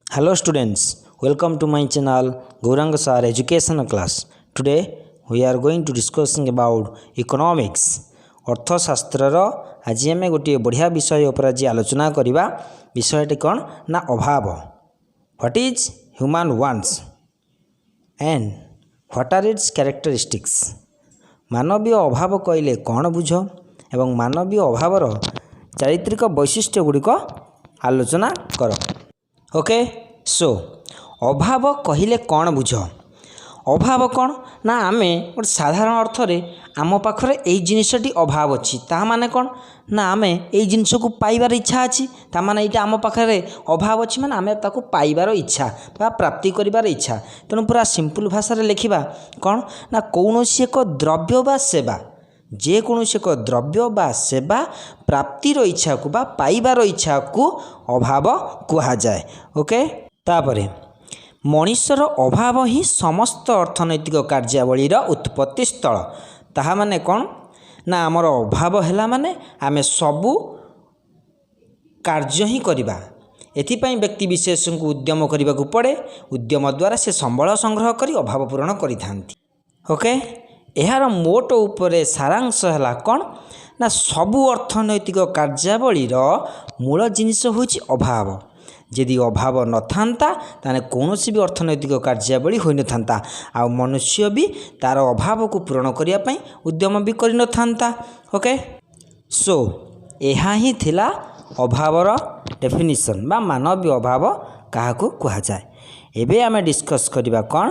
Hello students, welcome to my channel Gauranga Sir Educational Class. Today we are going to discussing about economics. ଅର୍ଥଶାସ୍ତ୍ରର ଆଜି ଆମେ ଗୋଟିଏ ବଢ଼ିଆ ବିଷୟ ଉପରେ ଆଜି ଆଲୋଚନା କରିବା। ବିଷୟଟି କ'ଣ ନା ଅଭାବ। What is human wants and what are its characteristics? ମାନବୀୟ ଅଭାବ କହିଲେ କ'ଣ ବୁଝ ଏବଂ ମାନବୀୟ ଅଭାବର ଚାରିତ୍ରିକ ବୈଶିଷ୍ଟ୍ୟ ଗୁଡ଼ିକ ଆଲୋଚନା କର। ଓକେ, ସୋ ଅଭାବ କହିଲେ କ'ଣ ବୁଝ? ଅଭାବ କ'ଣ ନା ଆମେ ଗୋଟେ ସାଧାରଣ ଅର୍ଥରେ ଆମ ପାଖରେ ଏଇ ଜିନିଷଟି ଅଭାବ ଅଛି, ତାହା ମାନେ କ'ଣ ନା ଆମେ ଏଇ ଜିନିଷକୁ ପାଇବାର ଇଚ୍ଛା ଅଛି। ତା ମାନେ ଏଇଟା ଆମ ପାଖରେ ଅଭାବ ଅଛି ମାନେ ଆମେ ତାକୁ ପାଇବାର ଇଚ୍ଛା ବା ପ୍ରାପ୍ତି କରିବାର ଇଚ୍ଛା। ତେଣୁ ପୁରା ସିମ୍ପଲ୍ ଭାଷାରେ ଲେଖିବା କ'ଣ ନା କୌଣସି ଏକ ଦ୍ରବ୍ୟ ବା ସେବା, ଯେକୌଣସି ଏକ ଦ୍ରବ୍ୟ ବା ସେବା ପ୍ରାପ୍ତିର ଇଚ୍ଛାକୁ ବା ପାଇବାର ଇଚ୍ଛାକୁ ଅଭାବ କୁହାଯାଏ। ଓକେ, ତାପରେ ମଣିଷର ଅଭାବ ହିଁ ସମସ୍ତ ଅର୍ଥନୈତିକ କାର୍ଯ୍ୟାବଳୀର ଉତ୍ପତ୍ତି ସ୍ଥଳ। ତାହା ମାନେ କ'ଣ ନା ଆମର ଅଭାବ ହେଲା ମାନେ ଆମେ ସବୁ କାର୍ଯ୍ୟ ହିଁ କରିବା। ଏଥିପାଇଁ ବ୍ୟକ୍ତି ବିଶେଷଙ୍କୁ ଉଦ୍ୟମ କରିବାକୁ ପଡ଼େ। ଉଦ୍ୟମ ଦ୍ୱାରା ସେ ସମ୍ବଳ ସଂଗ୍ରହ କରି ଅଭାବ ପୂରଣ କରିଥାନ୍ତି। ଓକେ, ଏହାର ମୋଟ ଉପରେ ସାରାଂଶ ହେଲା କ'ଣ ନା ସବୁ ଅର୍ଥନୈତିକ କାର୍ଯ୍ୟାବଳୀର ମୂଳ ଜିନିଷ ହେଉଛି ଅଭାବ। ଯଦି ଅଭାବ ନଥାନ୍ତା, ତାହେଲେ କୌଣସି ବି ଅର୍ଥନୈତିକ କାର୍ଯ୍ୟାବଳୀ ହୋଇନଥାନ୍ତା ଆଉ ମନୁଷ୍ୟ ବି ତା'ର ଅଭାବକୁ ପୂରଣ କରିବା ପାଇଁ ଉଦ୍ୟମ ବି କରିନଥାନ୍ତା। ଓକେ, ସୋ ଏହା ହିଁ ଥିଲା ଅଭାବର ଡେଫିନିସନ୍ ବା ମାନବୀୟ ଅଭାବ କାହାକୁ କୁହାଯାଏ। ଏବେ ଆମେ ଡିସ୍କସ୍ କରିବା କ'ଣ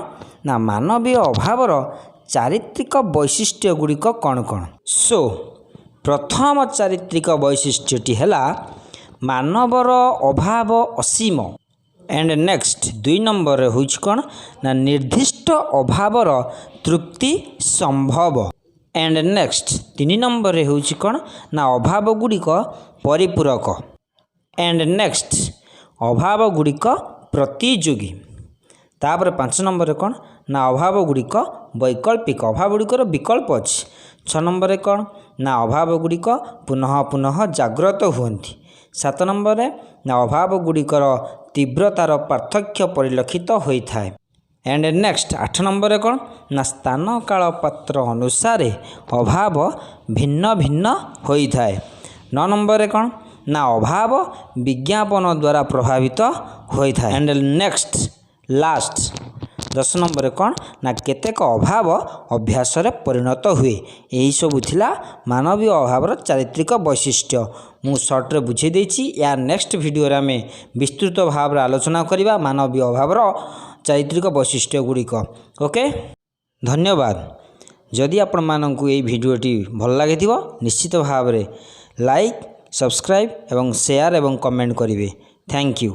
ନା ମାନବୀୟ ଅଭାବର ଚାରିତ୍ରିକ ବୈଶିଷ୍ଟ୍ୟ ଗୁଡ଼ିକ କ'ଣ କ'ଣ। ସୋ ପ୍ରଥମ ଚାରିତ୍ରିକ ବୈଶିଷ୍ଟ୍ୟଟି ହେଲା ମାନବର ଅଭାବ ଅସୀମ। ଆଣ୍ଡ ନେକ୍ସଟ ଦୁଇ ନମ୍ବରରେ ହେଉଛି କ'ଣ ନା ନିର୍ଦ୍ଦିଷ୍ଟ ଅଭାବର ତୃପ୍ତି ସମ୍ଭବ। ଆଣ୍ଡ ନେକ୍ସଟ ତିନି ନମ୍ବରରେ ହେଉଛି କ'ଣ ନା ଅଭାବ ଗୁଡ଼ିକ ପରିପୂରକ। ଆଣ୍ଡ ନେକ୍ସଟ ଅଭାବ ଗୁଡ଼ିକ ପ୍ରତିଯୋଗୀ। ତାପରେ ପାଞ୍ଚ ନମ୍ବରରେ କ'ଣ ନା ଅଭାବ ଗୁଡ଼ିକ ବୈକଳ୍ପିକ, ଅଭାବ ଗୁଡ଼ିକର ବିକଳ୍ପ ଅଛି। ଛଅ ନମ୍ବରରେ କ'ଣ ନା ଅଭାବ ଗୁଡ଼ିକ ପୁନଃ ପୁନଃ ଜାଗ୍ରତ ହୁଅନ୍ତି। ସାତ ନମ୍ବରରେ ନା ଅଭାବ ଗୁଡ଼ିକର ତୀବ୍ରତାର ପାର୍ଥକ୍ୟ ପରିଲକ୍ଷିତ ହୋଇଥାଏ। ଆଣ୍ଡ ନେକ୍ସଟ ଆଠ ନମ୍ବରରେ କ'ଣ ନା ସ୍ଥାନ, କାଳ, ପାତ୍ର ଅନୁସାରେ ଅଭାବ ଭିନ୍ନ ଭିନ୍ନ ହୋଇଥାଏ। ନଅ ନମ୍ବରରେ କ'ଣ ନା ଅଭାବ ବିଜ୍ଞାପନ ଦ୍ୱାରା ପ୍ରଭାବିତ ହୋଇଥାଏ। ଆଣ୍ଡ ନେକ୍ସଟ ଲାଷ୍ଟ 10 ନମ୍ବରରେ କ'ଣ ନା କେତେକ ଅଭାବ ଅଭ୍ୟାସରେ ପରିଣତ ହୁଏ। ଏହିସବୁ ଥିଲା ମାନବୀୟ ଅଭାବର ଚାରିତ୍ରିକ ବୈଶିଷ୍ଟ୍ୟ। ମୁଁ ସର୍ଟରେ ବୁଝାଇ ଦେଇଛି। ୟା ନେକ୍ସଟ ଭିଡ଼ିଓରେ ଆମେ ବିସ୍ତୃତ ଭାବରେ ଆଲୋଚନା କରିବା ମାନବୀୟ ଅଭାବର ଚାରିତ୍ରିକ ବୈଶିଷ୍ଟ୍ୟ ଗୁଡ଼ିକ। ଓକେ, ଧନ୍ୟବାଦ। ଯଦି ଆପଣମାନଙ୍କୁ ଏଇ ଭିଡ଼ିଓଟି ଭଲ ଲାଗିଥିବ, ନିଶ୍ଚିତ ଭାବରେ ଲାଇକ୍, ସବସ୍କ୍ରାଇବ୍ ଏବଂ ସେୟାର ଏବଂ କମେଣ୍ଟ କରିବେ। Thank you.